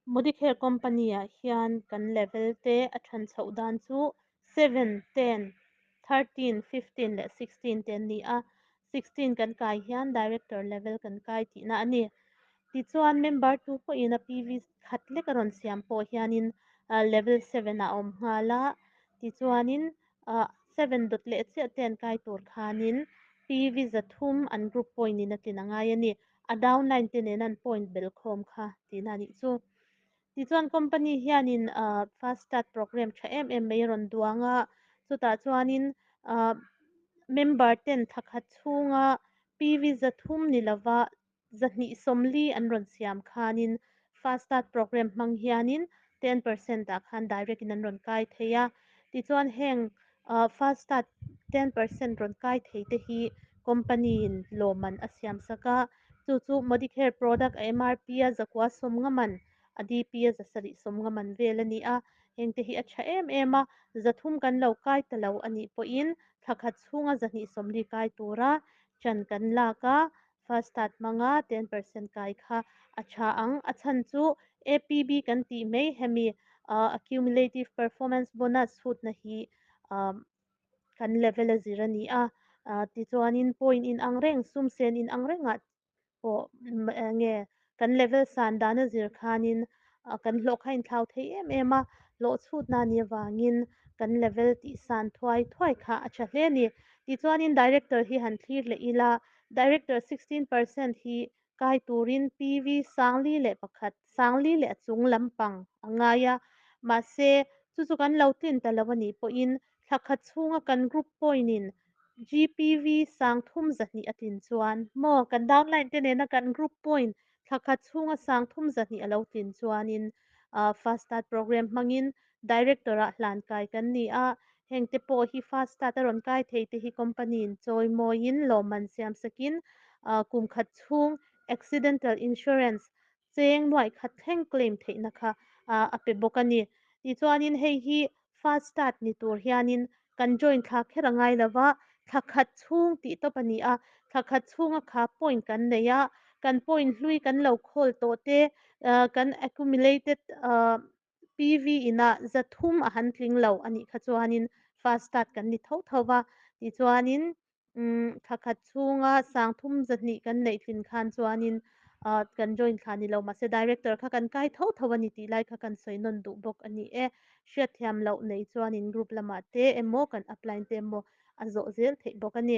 Modicare company-ah hian kan level te a than chhoh dan chu 7, 10, 13, 15 leh 16 te an ni a. 16 kan kai hian director level kan kai tihna a ni. Tichuan member tu pawhin a PV khat lek a rawn siam pawh hianin level 7 ah a awm nghal a. Tichuanin 7 dawt leh chiah te an kai tur khanin PV 300 an group point in a tlin a ngai a ni. A downline te nen an point bel khawm kha tihna a nih chu. Tichuan company hianin fast start program tha em em mai a rawn duang a, chutah chuanin member ten thla khat chhunga PV 300 ni lova 240 an rawn siam khanin fast start program hmang hianin 10% ah khan direct in an rawn kai thei a. Tichuan heng fast start 10% rawn kai thei te hi company in lawman a siam sak a. Chu chu Modicare product a MRP a 950 man, a DP a 750 man vel a ni a. Heng te hi a tha em em a, 300 kan lo kai ta lo a nih pawhin thla khat chhunga 240 kai tura chan kan lak a, fast start hmanga 10% kai kha a tha ang. A chhan chu APB kan tih mai hemi accumulative performance bonus chhutna hi kan level a zir a ni a. Tichuanin point in ang reng, sum sen in ang rengah pawh nge kan level san dan a zir khanin kan hlawh kha inthlau thei em em a, hlawh chhutna ni avangin kan level tih san thuai thuai kha a tha hle a ni. Tichuanin director hi han thlir leh ila, director 16% hi kai turin PV 4,001, 4,000 leh a chung lampang a ngai a. Mahse, chu chu kan lo tlin ta lo a nih pawhin thla khat chhunga kan group point in GPV 3,200 a tlin chuan maw kan downline te nena kan group point thla khat chhunga 3,200 a lo tlin chuanin fast start program hmangin director ah hlan kai kan ni a. Heng te pawh hi fast start a rawn kai thei te hi company in chawi mawiin lawmman siam sakin kum khat chhung accidental insurance cheng nuai khat thleng claim theihna kha a pe bawk a ni. Tichuanin hei hi fast start ni tur hianin kan join thla kher a ngai lova, thla khat chhung tih tawp a ni a. Thla khat chhunga kha point kan nei a, kan point hlui kan lo khawl tawh te, kan accumulated PV ina 300 a han tling lo a nih kha chuanin fast start kan ni tho tho va. Tichuanin thla khat chhunga 3,200 kan neih tlin khan chuanin kan join thla ni lo mahse director kha kan kai tho tho a ni tih lai kha kan sawi nawn duh bawk a ni e. Hriatthiam loh nei chuanin group lamah te emaw kan upline te emaw a zawh zel theih bawk a ni.